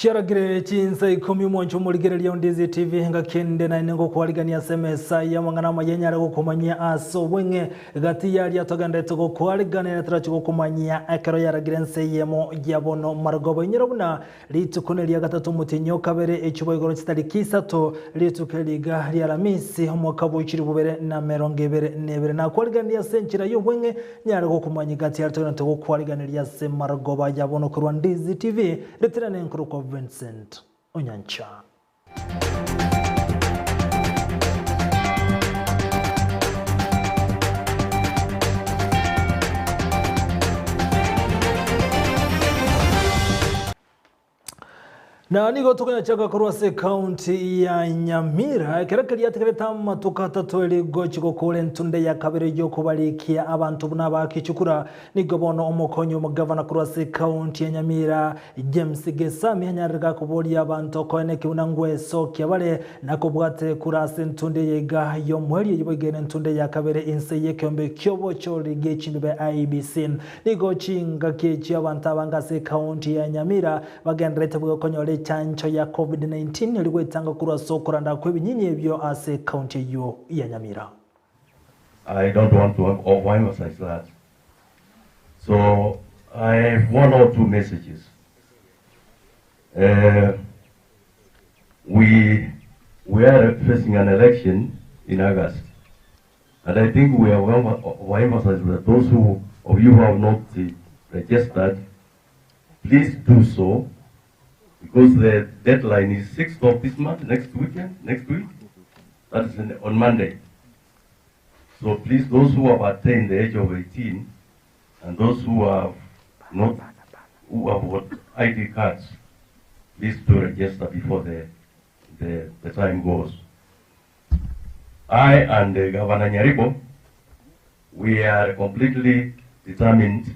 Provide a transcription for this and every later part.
Chiaragire chinsa ikomi omwancho omorigereria o Ndizi TV ngaki ende naende ngokwarigania ase emesa y'amang'ana amaya enyare gokomanyia ase obweng'e gati yaria togenderete gokwarigania na torache gokomanyia ekero yaragire ense eyemo ya bono marogoba inyora buna Rituko neria gatato omotienyi o kabere, echuba igoro chitariki isato, rituko eri iga ri'Alamisi, omwaka bw'echiri bubere na emerongo ebere na ebere. Nakwariganirie ase enchera y'obweng'e, nyare gokomanya egati yare togenderete gokwariganeria ase marogoba aya bono korwa Ndizi TV, ritera nenkorokwa Vincent Onyancha. Na nigo tokonyachaka korwa ase ekaunti ya Nyamira, ekero keria atigarete amatuko atato eri gochi gokora entunde ya kabere y'okobarikia abanto buna abakichukura, nigo bono omokonyi omogavana korwa ase ekaunti ya Nyamira James Gesami anyarire gakoboria abanto koeneki buna ngwesokia bare na kobwata ekura ase entunde eye iga y'omoerio eyio boigo ere entunde ya kabere inse y'ekeombe ki'obochori gi'echimbibe IEBC. Nigo chingaki echio abanto abange ase ekaunti ya Nyamira bagendererete boigo konyora echancho ya Covid-19 erio goetanga korwa ase okoranda kw'ebinyinyi ebio ase ekaunti eyio ya Nyamira. I don't want to overemphasize that. So I have one or two messages. Uh, we, we are facing an election in August. And I think we have overemphasized that those who, of you who have not registered, please do so because the deadline is 6th of this month, next weekend, next week. That is in, on Monday. So please, those who have attained the age of 18 and those who have not, who have got ID cards, please do register before the, the, the time goes. I and uh, Governor Nyaribo, we are completely determined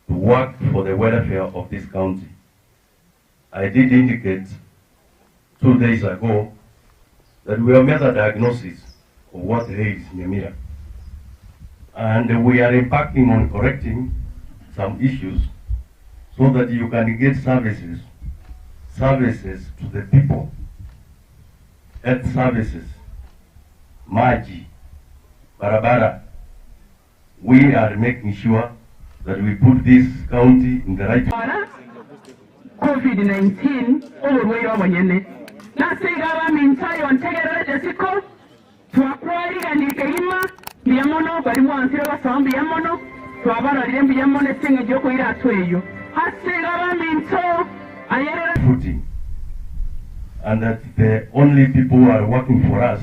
to work for the welfare of this county. I did indicate two days ago that we have made a diagnosis of what ails Nyamira. And we are embarking on correcting some issues so that you can get services, services to the people, health services, maji, barabara. We are making sure that we put this county in the right Covid-19, oborwaire obonyene. Nase igo abaminto aye ontegererete isiko, twakwariganirie kegima, mbuya mono, baria mwansire gosoa mbuya mono, twabarorire mbuya mono ase engencho y'okoira ase oyio. Ase igo abaminto, ayerera. Footing and that the only people who are working for us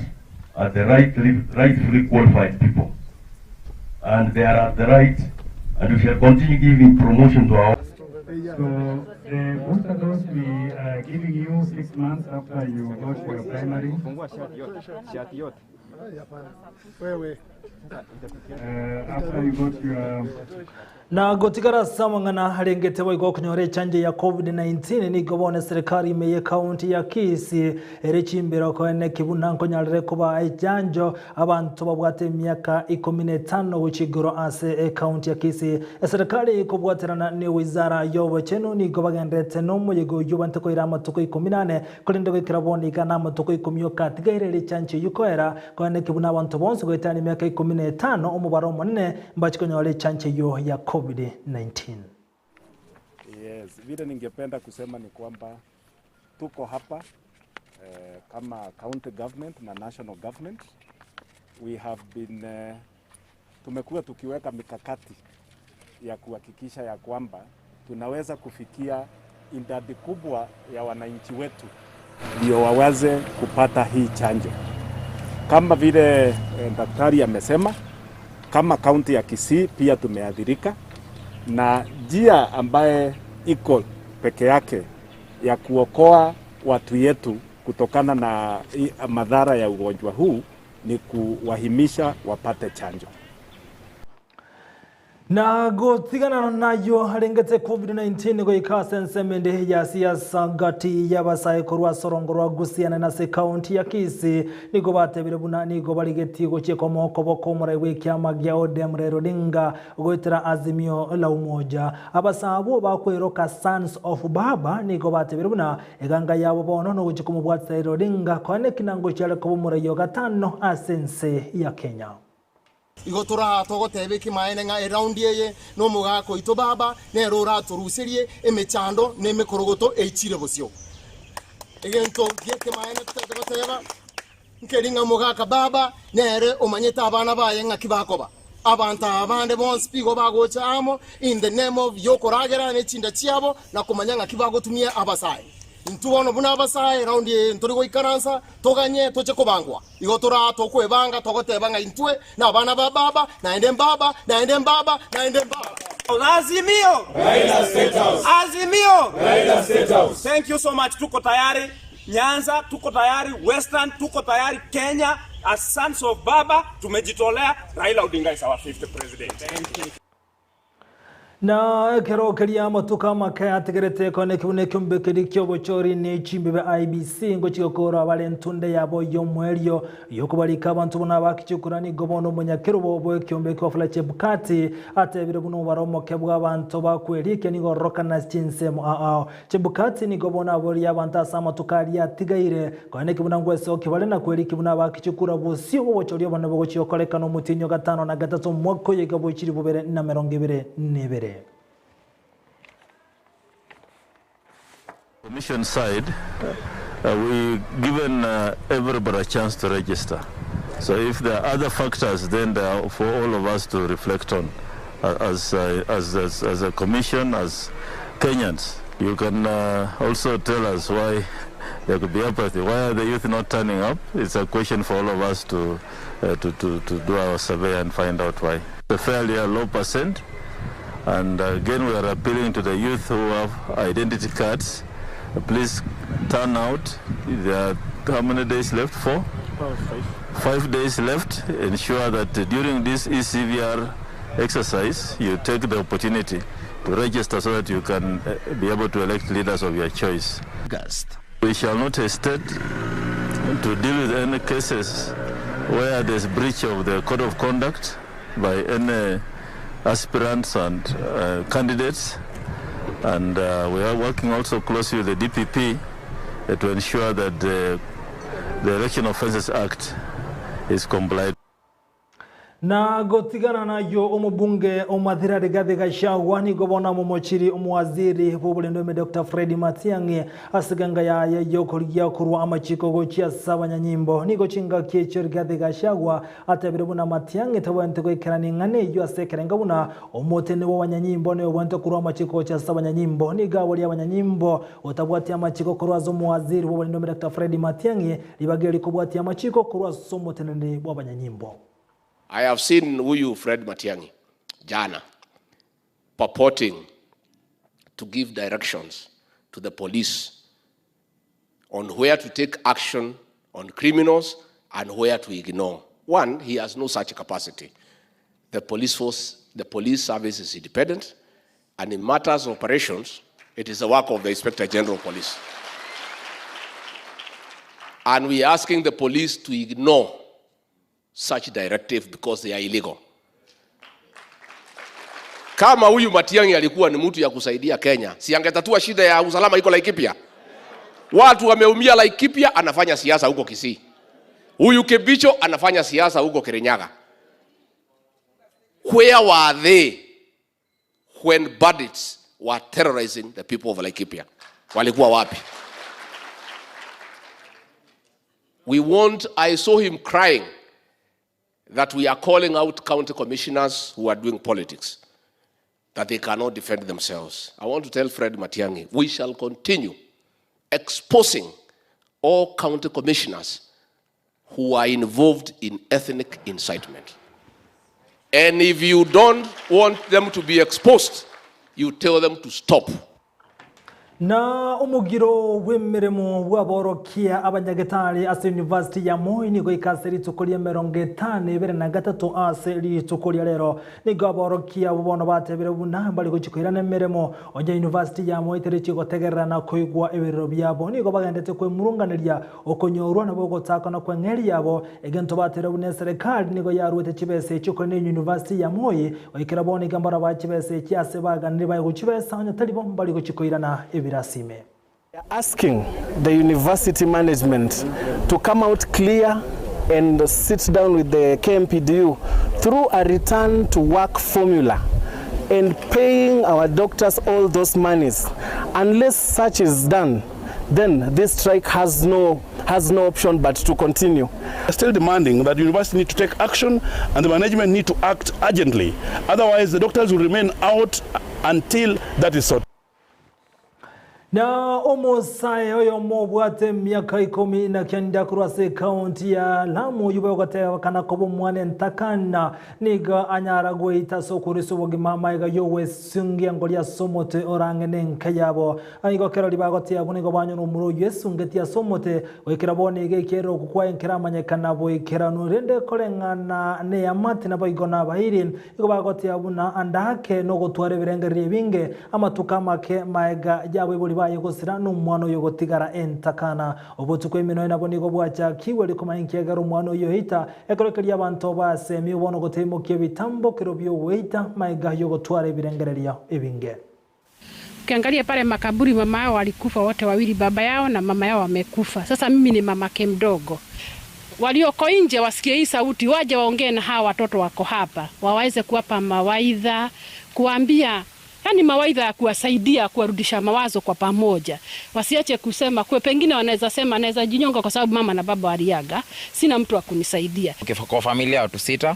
are the rightly, rightfully qualified people and they are at the right and we shall continue giving promotion to our So the booster dose we are giving you six months after you got your primary. Uh, after you got your Na gotigara ase amang'ana arengete boigo okonyora echanjo ya Covid-19 nigo bono eserekari ime y'ekaunti ya Kisii ere chimbero koeneki buna nkonyarere kobaa echanjo abanto babwate emiaka ikomi na etano gochia igoro ase ekaunti ya Kisii. Eserekari kobwaterana ne wizara y'obochenu nigo bagenderete nomoyega oyio bante koira amatuko ikomi na ane korende goikera bono iga namatuko ikomi oka atigaire ere echanjo eyio koera koeneki buna abanto bonsi goetania emiaka ikomi na etano omobaro omonene Mbache konyora echancho eyio ya Covid-19. Yes, vile ningependa kusema ni kwamba tuko hapa eh, kama county government na national government we have been eh, tumekuwa tukiweka mikakati ya kuhakikisha ya kwamba tunaweza kufikia idadi kubwa ya wananchi wetu ndio waweze kupata hii chanjo. Kama vile eh, daktari amesema, kama kaunti ya Kisii pia tumeathirika, na njia ambaye iko peke yake ya kuokoa watu yetu kutokana na madhara ya ugonjwa huu ni kuwahimisha wapate chanjo. Na gotigana nayio arengete Covid-19 goika ase ensemo ende ya siasa gati y'abasae korwa ase orongo rwa Gusii na ase ekaunti ya Kisii nigo batebire buna nigo barigetie gochia komoa okoboko omorai bw'ekiama gia ODM Raila Odinga goetera Azimio la Umoja. Abasae abwo bakweroka Sons of Baba nigo batebire buna eganga yabo bono nogochia komobwatisa Raila Odinga konya nekinango chiare koba omorai o gatano ase ense ya Kenya. Igo tore aa togoteba ekimaene ng'a eraundi eye nomogaka oito baba nere oratoruserie emechando na emekorogoto eichire bosio. Egento gi'ekemaene totagete goteba nkeri ng'a omogaka baba nere omanyete abana baye ng'aki bakoba. Abanto aba bande bonsi pi igo bagocha amo in the name of yokoragera ne chinda chiabo na komanya ng'aki bagotumia abasae. Intwe bono buna abasae eraundi eye ntori goikaransa toganye toche kobangwa. Igo tore aa tokwebanga togoteba ng'a intwe nabana ba baba, naende mbaba, naende mbaba, naende mbaba. Azimio! Raila State House. Azimio! Raila State House. Thank you so much. Tuko tayari Nyanza, tuko tayari Western, tuko tayari Kenya. As sons of Baba tumejitolea. Raila Odinga is our fifth president. Thank you. Na ekero keria amatuko amake atigerete ekoneki buna ekiombe keria ki'obochori ne chimbibe IEBC ngochia gokoora abare entunde yabo y'omoerio y'okobarika abanto buna abakichukura nigo bono omonyakerobo bw'ekiombe ekio Wafula Chebukati atebire buna omobaro omoke bw'abanto bakwerikia nigo ororokana ase chinsemo ao ao. Chebukati nigo bono aborie abanto ase amatuko aria atigaire koeneki buna ngwesokia bare na kwerikia buna abakichukura bosio bw'obochori obonene bogochia gokorekana omotienyi o gatano na gatato omwaka oyo iga bwe chilifu bibere na emerongo ebere na ebere. Commission side, we given everybody a chance to register. So if there are other factors, then they are for all of us to reflect on as, as, as, as a commission, as Kenyans. You can also tell us why there could be apathy. Why are the youth not turning up? It's a question for all of us to, to, to, to do our survey and find out why. It's a fairly low percent. And again, we are appealing to the youth who have identity cards. Please turn out. There are how many days left? Four? 5 days left. Ensure that during this ECVR exercise, you take the opportunity to register so that you can be able to elect leaders of your choice. August. We shall not hesitate to deal with any cases where there's breach of the code of conduct by any aspirants and candidates. And we are working also closely with the DPP to ensure that the, the Election Offences Act is complied. Na gotigana nayio omobunge o Mathira Rigathi Gachagua nigo bono amomochiri omowaziri bw'oborendo ime Doctor Fred Matiang'i ase eganga yaye y'okorigia korwa amachiko gochia ase abanyanyimbo. Nigo chingaki echio Rigathi Gachagua atebire buna Matiang'i tabwenerete goikerania eng'ana eyio ase ekerengo buna omotene bw'abanyanyimbo nigo obwenerete korwa amachiko gochia ase abanyanyimbo. Nigo aboria abanyanyimbo gotabwatia amachiko korwa ase omowaziri bw'oborendo ime Doctor Fred Matiang'i ribaga eri kobwatia amachiko korwa ase omoteneneri bw'abanyanyimbo. I have seen huyu Fred Matiang'i jana purporting to give directions to the police on where to take action on criminals and where to ignore. One, he has no such capacity. The police force, the police service is independent, and in matters of operations, it is the work of the Inspector General of Police. And we are asking the police to ignore such directive because they are illegal. Kama huyu Matiang'i alikuwa ni mtu ya kusaidia Kenya, si angetatua shida ya usalama iko Laikipia? Watu wameumia Laikipia, anafanya siasa huko Kisii. Huyu Kibicho anafanya siasa huko Kirinyaga. Where were they when bandits were terrorizing the people of Laikipia? Walikuwa wapi? We want, I saw him crying that we are calling out county commissioners who are doing politics, that they cannot defend themselves. I want to tell Fred Matiang'i, we shall continue exposing all county commissioners who are involved in ethnic incitement. And if you don't want them to be exposed, you tell them to stop. Na omogiro bw'emeremo bw'aborokia abanyagetari ase University ya Moi nigo ika ase rituko ri'emerongo etano ebere na gatato ase rituko ria rero. Nigo aborokia abwo bono batebire buna mbare gochia koirana emeremo onye University ya Moi terichi gotegerera na koigwa ebirero biabo. Nigo bagendete kwemurunganeria okonyorwa nabo ogotakana kw'eng'eri yabo. Egento batebire buna eserekari nigo yaruete chibesa echio korende University ya Moi Goikera bono iga mbarabaa chibesa echi ase baganire baegwe chibesa, onye tari bo mbari gochia koirana ebirasi ime. We are asking the university management to come out clear and sit down with the KMPDU through a return to work formula and paying our doctors all those monies. Unless such is done, then this strike has no, has no option but to continue. Still demanding that the university need to take action and the management need to act urgently. Otherwise, the doctors will remain out until that is sorted. Na omosae oyomo obwate emiaka ikomi na kenda korwa ase ekaunti ya Lamu oyio bwegotebekana koba omwana entakana nigo anyara gweita ase okorisia obogima amaiga y'ogwesungia ngoria ase omote orang'e nenka yabo. Igo kero ribagotia abwo nigo banyora omura oyio esungetie ase omote, goikera bono iga ekiagera okwo kwaye nkeramanyekana boikeranu. Rende koreng'ana neamate naboigo nabairi, igo bagotia buna ande ake nogotwara ebirengererio ebinge, amatuko amake maega y'abaibori baye gosira, nomwana oyo gotigara entakana. Obotuko eminwe nabo nigo bwachakigwe rikomanya ekiagera omwana oyio oita, ekero keria abanto basemigwe bono goteimokia ebitambokero bi'ogoita maega y'ogotwara ebirengererio ebinge. Ukiangalia pale makaburi mama yao walikufa wote wawili, baba yao na mama yao wamekufa. Sasa mimi ni mamake mdogo. Walioko nje wasikie hii sauti, waje waongee na hawa watoto wako hapa, waweze kuwapa mawaidha, kuwaambia yani mawaidha ya kuwasaidia kuwarudisha mawazo kwa pamoja. Wasiache kusema kwe, pengine wanaweza sema naweza jinyonga kwa sababu mama na baba waliaga, sina mtu wa kunisaidia. Kwa familia watu sita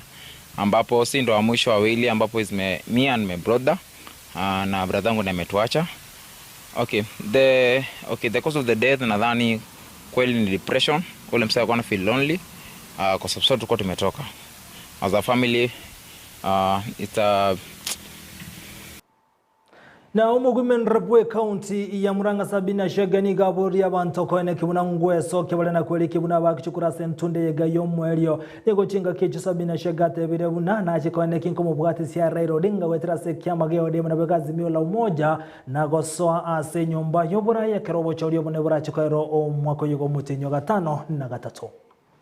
ambapo si ndo wa mwisho wawili ambapo is me, me and my brother na brother yangu ndiye ametuacha. Okay, the okay the cause of the death nadhani kweli ni depression. Ule msee alikuwa ana feel lonely kwa sababu sote tulikuwa tumetoka as a family it's a Na omogumenre bw'ekaunti ya Murang'a Sabina Chege nigo aboria abanto koeneki buna ngwesokia bare na kweriki buna abakichukura ase entunde y'ega y'omoerio. Nigo chingaki echio Sabina Chege atebire buna nache koeneki nkomobwatisia Raila Odinga goetera ase ekiama gia ODM nabo Azimio la Umoja na gosoa ase enyomba y'oboraai ekero obochori obonene borache koera omwaka oyo bw'omotienyi o gatano na gatato.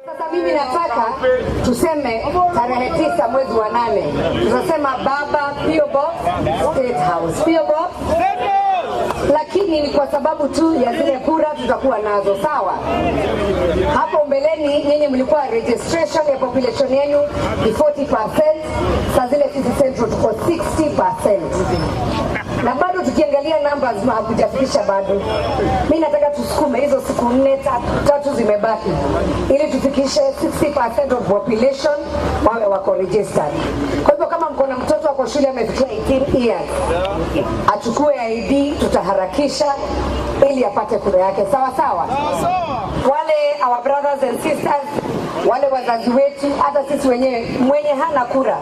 Sasa mimi nataka tuseme tarehe 9 mwezi wa 8, tutasema baba PO Box State House, PO Box, lakini ni kwa sababu tu ya zile kura tutakuwa nazo, sawa? Hapo mbeleni nyinyi mlikuwa registration ya population yenu ni 40%, saa zile sisi Central tuko 60%. Na bado tukiangalia numbers hakujafikisha bado. Mi nataka tusukume hizo siku nne tatu zimebaki ili tufikishe 60% of population wawe wako registered. Kwa hivyo kama mko na mtoto ako shule amefikia 18 years, achukue ID, tutaharakisha ili apate kura yake, sawa sawa. Wale our brothers and sisters, wale wazazi wetu, hata sisi wenyewe, mwenye hana kura,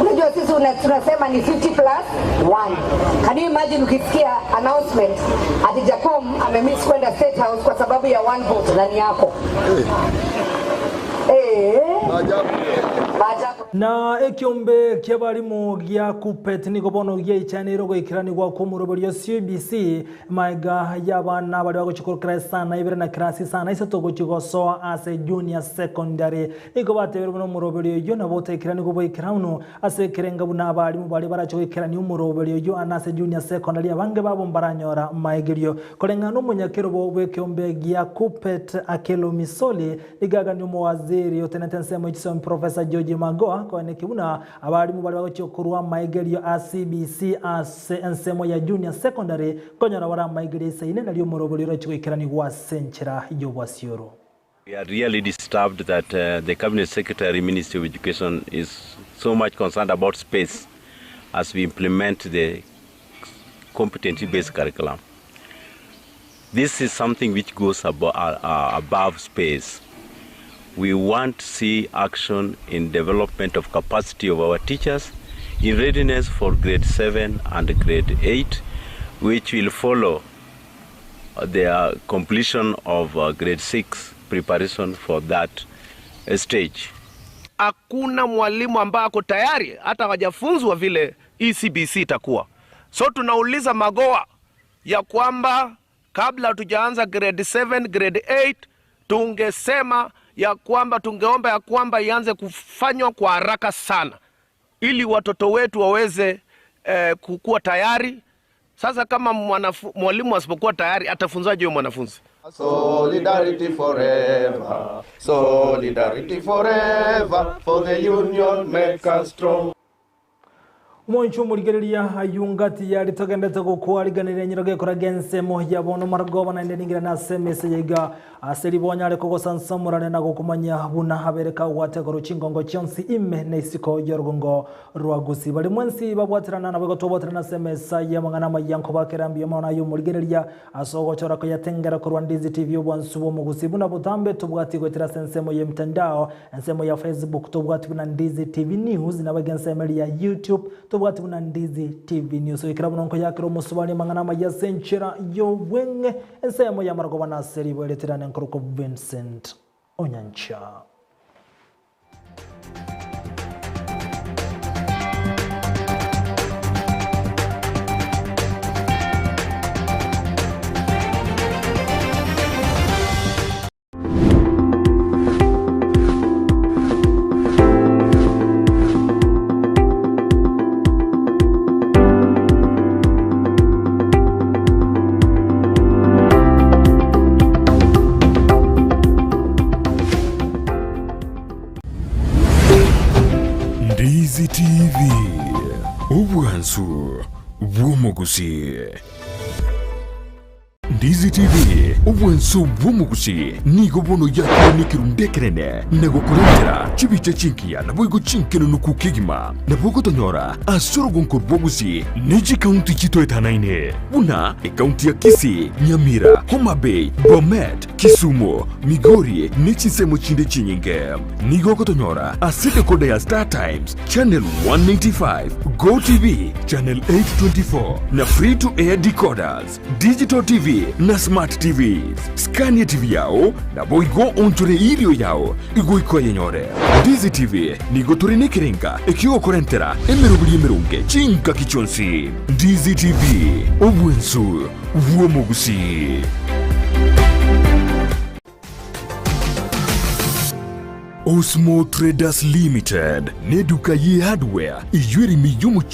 unajua sisi tunasema ni 50 plus 1. Can you imagine ukisikia announcement ati Jakom amemiss kwenda State House kwa sababu ya one vote ndani yako? Maajabu. Na ekiombe ki'abarimo gia Kuppet nigo bono giaichaneire ogoikeranigwa kw'omoroberio CBC Maega y'abana baria bagochia korwa class sana ibere na class sana isato gochia gosoa ase junior secondary. Nigo batebirie buna omoroberio oyio nabo otaikeraniwe boikeranu ase ekerenga buna abalimu baria barache goikerania omoroberio oyio ande ase junior secondary abange babo mbaranyora maegerio. Koreng'ana nomonyakerobo bw'ekeombe gia Kuppet Akello Misoli nigo agania omowaziri otenenete ensemo ye chisomi Professor George Magoha koenekia buna abalimu baria bagochia korwa amaegerio a CBC ase ensemo ya junior secondary Nkonyora bare amaigerio aisaine, nario omorobori oroche goikeranigwa ase enchera y'obwasioro. We are really disturbed that the Cabinet Secretary, Ministry of Education is so much concerned about space as we implement the competency-based curriculum. This is something which goes above space. We want to see action in development of capacity of our teachers in readiness for grade 7 and grade 8, which will follow their completion of grade 6 preparation for that stage. Hakuna mwalimu ambaye ako tayari, hata hawajafunzwa vile hii CBC itakuwa. So tunauliza Magoha ya kwamba kabla tujaanza grade 7, grade 8 tungesema ya kwamba tungeomba ya kwamba ianze kufanywa kwa haraka sana ili watoto wetu waweze eh, kukuwa tayari. Sasa kama mwanafu, mwalimu asipokuwa tayari atafunzaje huyo mwanafunzi? Solidarity forever, solidarity forever, for the union make us strong. Omonche omorigereria ayio ngati yari togendete gokwariganeria enyiro gekora gensemo ya bono marogoba naende ningira nase emesa yaiga ase ribonya are kogosansamorane na gokomanya buna abere kagwate korwa chingongo chionsi ime na isiko y'orugongo rwa Gusii. Bari mwensi babwaterana nabo igo twabwaterana ase emesa y'amang'ana amaya nkobakera mbuya mono aye omorigereria ase ogochora koyatengera korwa Ndizi TV obwansu bw'omogusii buna botambe tobwati goetera ase ensemo y'emitandao Ensemo ya Facebook tobwati buna Ndizi TV News, nabo ensemo eria ya YouTube tobwati buna Ndizi TV News. Goikera buna nkoyakera omosubari amang'ana amaya ase enchera y'obweng'e, ensemo y'amarogoba nase ribo eritirane nkorokwa Vincent Onyancha. Ndizi TV, obwansu bw'omogusii. Ndizi TV, obwanso bw'omogusi, nigo bono yakire nekerundu ekenene na gokorentera chibicha chingiya naboigo chinkenunuku kegima. Nabo ogotonyora ase orogonko rw'obogusi ne chikaunti chitoetanaine buna ekaunti ya Kisii, Nyamira, Homa Bay, Bomet, Kisumu, Migori ne chinsemo chinde chinyinge. Nigo ogotonyora ase decoder ya Star Times, Channel 195, GoTv, Channel 824 na Free to Air decoders. Digital TV na Smart TVs. Skania TV yao naboigo onchore irio yao igoika oyenyore. Ndizi TV nigo tore nekerenga ekiogokorentera emeroberi emeronge chingaki chionsi. Ndizi TV, obwensu bw'omogusii. Osmo Traders Limited neduka ye hardware eywo ere ime y'omochie.